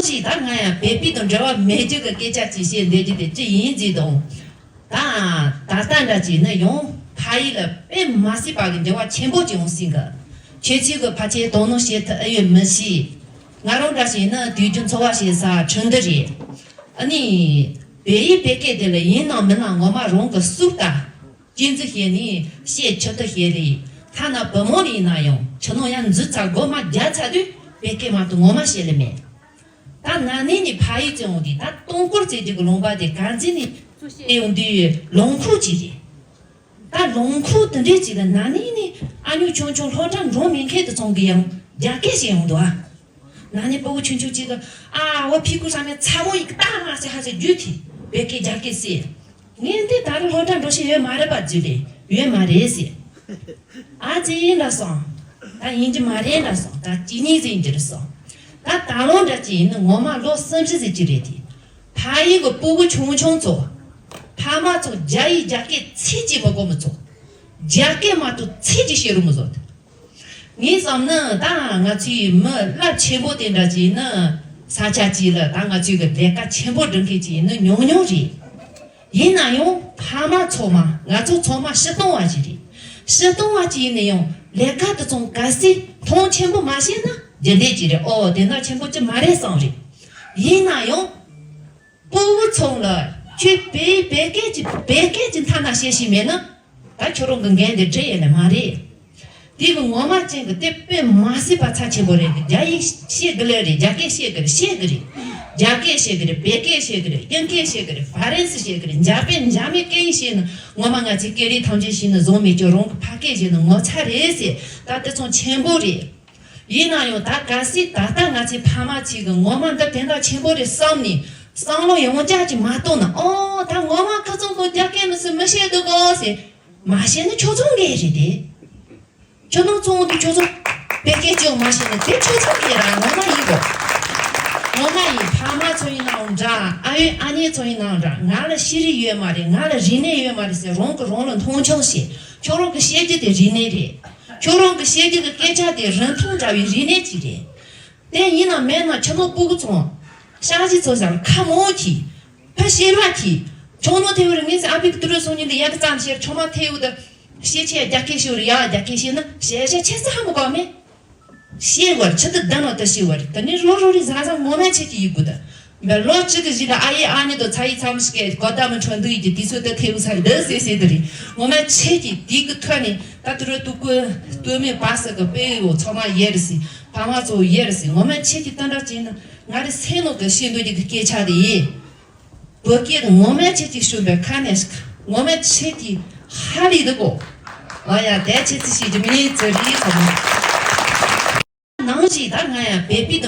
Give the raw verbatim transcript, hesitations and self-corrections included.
ཞིག་ད་ང་ཡང་བོད་པའི་དང་འབྲེལ་བ་མེད་རྒྱུ་གི་སྐད་ཆ་ཅིག་བཤད་འདོད་རྒྱུ་དེ་ཅི་ཡིན་ཟེར་དང་། ད་ད་ལྟ་འདྲ་ཅིག་ནི་ཡང་ཕ་ཡུལ་ལ་དཔེ་མ་སྲིད་པ་གི་འབྲེལ་བ་ཆེན་པོ་ཅིག་ཡོང་སྲིད་གི། ཁྱེད་ཚོས་གི་ཕལ་ཆེར་དོ་སྣང་བྱེད་ཐུབ་ཨེ་ཡོད་མི་ཤེས། ང་རང་འདྲ་ཞིག་ནི་དུས་རྒྱུན་འཚོ་བ་བྱེད་ས་ཁྲིན་ཏུ་རེད། ཨ་ནི། བོད་ཡིག་བོད་སྐད་དེ་ལ་ཡིན་ནམ་མིན་ནམ་ངོ་མ་རང་གི་སུག་ལྟ། གཅེས་འཛིན་བྱས་ནས་བཤད་ཆོག་ཐུབ་བྱས་རེད། ཐ་ན་བུ་མོ་ལ་ཡིན་ན་ཡང་ཁྱི་ནང་ཡར་འཛུལ་ཚར་སྒོ་མ་རྒྱག་ཚར་དུས་བོད་སྐད་མ་གཏོགས་ངོ་མ་བཤད་ལེ་མེད། ད་ན་ནིང་ནས་ཕ་ཡུལ་བཙོན་འོང་དུས་ད་སྟོང་སྐོར་བཙལ་རྒྱུ་གི་ལུང་པ་དེ་ག་འཛིན་ནས་ཚུར་བཤད་ཡོང་དུས་ལུང་ཁུག་ཅིག་རེད། ད་ལུང་ཁུག་དེ་འདྲས་ཅིག་ལ་ན་ནིང་ནས་ཨ་ཉོ་ཆུང་ཆུང་སློབ་གྲྭ་འགྲོ་མེད་མཁན་དེ་ཚོ་གིས་ཡང་རྒྱ་སྐད་བཤད་ཡོང་འདུག་ཨ། ན་ནིང་སྤུ་གུ་ཆུང་ཆུང་ཅིག་གིས་ཨ་བ་ཕི་ཁུ་ས་མེད་ཚ་མོ་ཡིག་ཏག་མ་ཟེར་ཧ་ཟེར་རྒྱུ་དེ་བོད་སྐད་རྒྱ་སྐད་བཤད། ངས་འདི་ད་རུང་སློབ་གྲྭ་འགྲོ་ཤེས་ཡོད་མ་རེད་པ་ཟེར་རེད། ཡོད་མ་རེད་ཟེར། ཨ་ཙི་ཡིན་ལ་སོང་། ད་ཡིན་གྱི་མ་རེད་ལ་སོང་། ད་ཅི་ཉིད་ཟིན་གྱི་རེད་སོང་། ད་ད་ལོ་འདྲ་ཅི་ཡིན་ནི་ངོ་མ་ལོ་གསུམ་བཞི་ཟིན་གྱི་རེད་དེ། ཕ་ཡུལ་གི་སྤུ་གུ་ཆུང་ཆུང་ཚོ། ཕ་མ་ཚོ་རྒྱ་ཡིག་རྒྱ་སྐད་ཚིག་གཅིག་མི་གོ་མི་ཚོ། རྒྱ་སྐད་མ་གཏོགས་ཚིག་གཅིག་བཤད་རུ་མི་བཟོ་དེ། ངས་བསམ་ན་ད་ང་ཚོའི་མི་རླབས་ཆེན་པོ་དེ་འདྲ་ཅིག་ཡིན་ན་ས་ཆ་ཅིག་ལ་ད་ང་ཚོའི་གི་ལས་ཀ་ཆེན་པོ་སྒྲུབ་མཁན་ཅིག་ཡིན་ན་ཉུང་ཉུང་རེད། ཡིན་ན་ཡང་ཕ་མ་ཚང་མ་ང་ཚོ་ཚང་མ་སྤྱིར་བཏང་བ་ཅིག་རེད། སྤྱིར་བཏང་བ་ཅིག་ཡིན་ན་ཡང་ལས་ཀ་དེ་ཚོ་གལ་སྲིད་མཐོང་ཆེན་པོ་མ་བྱས་ན་རྒྱུ་འབྲས་ཅིག་རེད། ཨོ་དེ་འདྲ་ཆེན་པོ་ཅིག་མ་རེད་བསམ་རེད། ཡིན་ན་ཡང་། སྤུ་གུ་ཚང་ལ་ཁྱོད་བོད་བོད་སྐད་ཀྱི་བོད་སྐད་ཀྱི་མཐའ་ན་བཤད་ཤེས་མེད་ན། ད་ཁྱོད་རང་གི་འགན་དེ་འགྲིག་ཡོད་ནི་མ་རེད། དེ་གི་ངོ་མ་ཅན་གི་དེ་དཔེ་མ་སྲིད་པ་ཚབས་ཆེན་པོ་རེད། རྒྱ་ཡིག་ཤེས་གི་ལེ་རེད། རྒྱ་སྐད་ཤེས་གི་རེད། ཤེས་གི་རེད། རྒྱ་སྐད་ཤེས་གི་རེད། བོད་སྐད་ཤེས་གི་རེད། དབྱིན་སྐད་ཤེས་གི་རེད། ཧྥ་རན་སི་ཤེས་གི་རེད། འཇར་པན་འཇར་མན་སྐད་ཡིག་ཤེས་ནི་ངོ་མ་ང་ཚོའི་སྐད་རིགས་ཐམས་ཅད་ཤེས་ནི་བཟང་མེད་ཀྱང་རང་གི་ཕ་སྐད་ཤེས་ནི་ངོ་ཚ་རེད་ཟེར། ད་དེ་ཚོ་ཆེན་པོ་རེད། ཡིན་ན་ཡང་ད་གལ་སྲིད་ད་ལྟ་ང་ཚོའི་ཕ་མ་ཚོས་གི་ངོ་མ་འདི་དེ་འདྲ་ཆེན་པོ་རེད་བསམ་ནས་བསམ་བློ་ཡང་བསྐྱར་ཅིག་མ་གཏོང་ན། ཨོ་ད་ངོ་མ་ཁོ་ཚོ་གི་རྒྱ་སྐད་མི་སྲིད་མི་ཤེས་འདུག་གོ་ཟེར་མ་བཤད་ན་ཁྱོད་ཚོ་འགན་རེད་དེ། ཁྱོད་རང་ཚོ་འདི་ཁྱོད་ཚོ་བོད་སྐད་ཅིག་མ་ཤེས་ན་དེ་ཁྱོད་ཚོ་འགན་ར་ངོ་མ་ཡིན་གོ། ངོ་མ་ཡིན། ཕ་མ་ཚོ་ཡིན་ནའང་འདྲ། ཨ་ཡོད་ཨ་ཉེ་ཚོ་ཡིན་ནའང་འདྲ། ང་ལ་ཤེས་རིག་ཡོད་མ་རེད། ང་ལ་རིག་གནས་ཡོད་མ་རེད་ཟེར་རང་གི་རང་ལ་མཐོང་ཆུང་བྱེད། ཁྱོད་རང་གི་བཤད་རྒྱུ་དེ་རིག་གནས་རེད། ཁྱོད་རང་གི་བཤད་རྒྱུ་གི་སྐད་ཆ་དེ་རིན་ཐང་འདྲ་བའི་རིག་གནས་ཅིག་རེད། དེ་ཡིན་ན་མེད་ན་ཁྱི་མོ་སྤུ་གུ་ཚོ། ཤག་གཞི་ཚོ་ཟེར་ཁ་མོ་གི། ཕ་ཤེས་ར་གི། ཁྱོད་ནོ་ཐེ་བོ་རེ་ངས་ཟེར་ཨ་ཕི་གི་ཏུ་རུ་སོང་ཉིན་དུ་ཡ་གི་ཙམ་ཤེས། ཁྱོད་མ་ཐེ་བོ་ད། ཤེས་ཆེ་རྒྱ་སྐད་ཤེས་རེ་ཡ་རྒྱ་སྐད་ཤེས་ན་ཤེས་ཤེས་ཆེ་ས་ཧ་མོ་ག་མེད། ཤེས་བར་ཆི་ཏི་ད་ནོ་ད་ཤེས་བར་ད་ནི་རོ་རོ་རི་ཟ་ཟ་ངོ་མ་ཆེ་གི་ཡི་གུ་ད། འབད་ལོ་གཅིག་གི་གཞི་ལ་ཨ་ཡེ་ཨ་ནི་དོ་ཚ་ཡི་ཚམ་ཞིག་གི་གོ་ད་མི་ཁྲོན་དུ་ཡི་གི་དུས་ཚོད་ད་ཐེ་བོ་ཚ་ཡི་ད་ཟེ་ཟེ་དུ་རི་ངོ་མ་ཆེ་གི་དེ་གི་ཐོག་ནས་ད་དུ་རུ་དུ་ཀུ་ཏུ་མེ་པ་ས་གི་པེ་ཡོ་ཚོ་མ་ཡེ་རི་སི་ཕ་མ་ཚོ་ཡེ་རི་སི་ངོ་མ་ཆེ་གི་ད་འདྲ་ཅིག་ན་ང་རི་སེ་ནོ་གི་ཤེས་འདོད་ཀྱི་སྐད་ཆ་དེ་ཡིན། བོད་སྐད་ངོ་མ་ཆེ་གི་ཤུ་བེ་ཁ་ནས་ངོ་མ་ཆེ་གི་ཧ་ལི་དུ་གོ། ཨ་ཡ་དེ་ཆེ་ཚི་ཤི་ཇི་མི་ནི་ཙི་རི་ཁོ་མ། ནང་ཞིག་ད་ང་ཡང་བེ་པི་དང་།